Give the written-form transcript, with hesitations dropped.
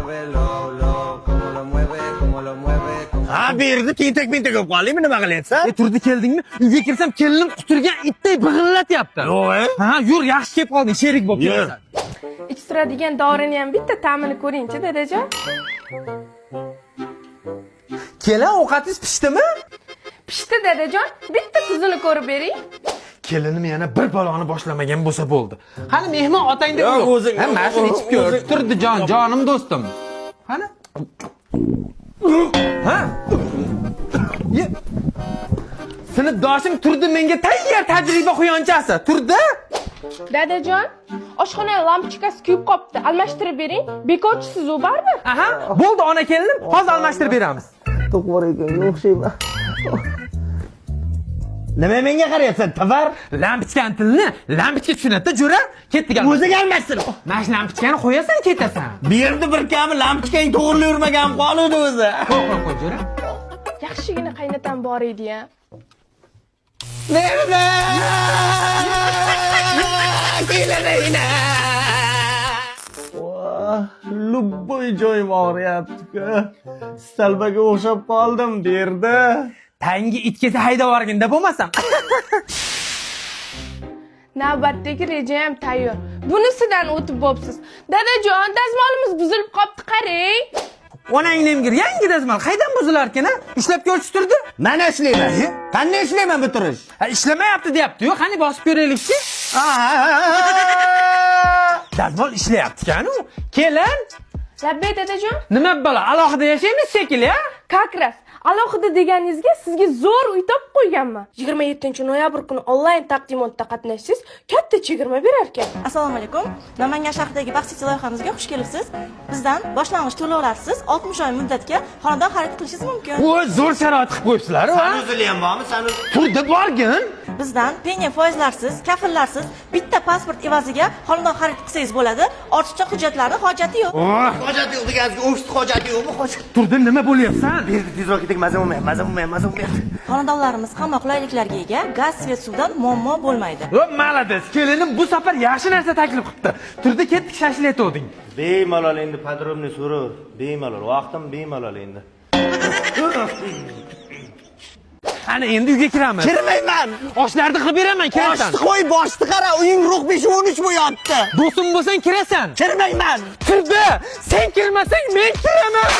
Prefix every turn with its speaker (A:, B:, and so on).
A: mueve, lo, lo, cómo lo mueve, cómo lo mueve, cómo
B: Ha, berdi, tentak mentak bo'lib qoldingmi, nima qilyapsan?
C: E, Turdi, keldingmi? Uyga kirsam, kelinim quturgan itday big'illatyapti.
B: Yo'q, e?
C: Ha, yur, yaxshi kelib qolding, sherik bo'lib
B: Yur.
C: ketasan.
D: Ichtiradigan dorini ham bitta ta'mini ko'ringchi, dadajon.
C: Kelin, ovqatingiz pishdimi?
D: Pishdi, dadajon, bitta tuzini ko'rib bering.
C: Kelinim yana bir baloni boshlamagan bo'lsa bo'ldi. Qani, mehmon otangda
B: Yo'q,
C: yo'q.
B: o'zing-
C: Ha, mana shuni ichib ko'r.
B: o'zing-
C: Turdijon, jonim do'stim. Qani? Ha? Ye. Sinfdoshim Turdi menga tayyor tajriba quyonchasi. Turdi?
D: Dadajon, oshxona lampochkasi kuyib qopti. Almashtirib bering. Bekorchisiz u baribir.
C: Aha, bo'ldi ona kelinim, hozir almashtirib beramiz.
A: To'qmor ekanga o'xshayman.
B: Nima menga qarayapsan, tovar?
C: Lampochkani tilini lampochka tushunadi-da, jo'ra. Ketdik almashtirib.
B: O'zing almashtir.
C: Mana shu lampochkani qo'yasan, ketasan.
B: Berdi, bir kami lampochkang to'g'rilayvermagan qoluvdi o'zi.
C: Qo'y, qo'y, qo'y, jo'ra.
D: Yaxshigina qaynatam bor edi-ya.
B: Berdi! Kelinayna! Любой joyim og'riyapti-ku. Stolbaga o'xshab qoldim, berdi.
C: Tangi it kelsa haydab yuborgin-da bo'lmasam.
D: Navbatdagi reja ham tayyor. Bunisidan o'tib bo'psiz. Dadajon, dazmolimiz buzilib qopti, qarang.
C: Onangni emgir, yangi dazmol qaydan buzilarkan, a? Ishlab ko'rchi, Turdi.
B: Mana ishlayman. Qanday ishlayman bu turish?
C: Ha, ishlamayapti deyapti-yu. Qani, bosib ko'raylikchi. Dazmol ishlayapti-kan u. Kelin,
D: Labbay, dadajon.
C: nima balo, alohida yashaymiz shekilli, a?
D: Как раз alohida deganingizga sizga zo'r uy topib qo'yganman. 27 noyabr kuni onlayn taqdimotda qatnashsangiz, katta chegirma berar ekan.
E: Assalomu alaykum. Namangan shahridagi Baxt City loyihamizga xush kelibsiz. Bizdan boshlang'ich to'lovlarsiz 60 oy muddatga xonadon xarid qilishingiz mumkin.
C: O, zo'r sharoit qilib qo'yibsizlar, a?
B: Sanuzeli ham bormi? Sanuz.
C: Turdi, borgin.
E: Bizdan penya foizlarsiz, kafillarsiz bitta pasport evaziga xonadon xarid qilsangiz bo'ladi. Ortiqcha hujjatlarni hojati yo'q.
C: Oh,
B: Hojati yo'q degansiz, ofisda hojati yo'qmi? Hojat.
C: Turdi, nima bo'lyapsan?
B: Berdi, tezroq ketak, mazam bo'lmayapti, mazam bo'lmayapti, mazam bo'lmayapti.
E: Xonadonlarimiz hamma qulayliklarga ega, gaz, svet, suvdan muammo bo'lmaydi.
C: O, молодец. Kelinim bu safar yaxshi narsa taklif qilibdi. Turdi, ketdik, shashlayotgandik.
B: Bemalol endi подробный so'raver. Bemalol, vaqtim bemalol endi.
C: Ana endi uyga kiramiz.
B: Kirmayman.
C: Oshlarni qilib beraman, kirasan.
B: Boshni qo'y, boshni qara, uying ruh 5 13 bo'lyapti.
C: Do'stim bo'lsang, kirasan.
B: Kirmayman.
C: Turdi, sen kirmasang, men kiraman.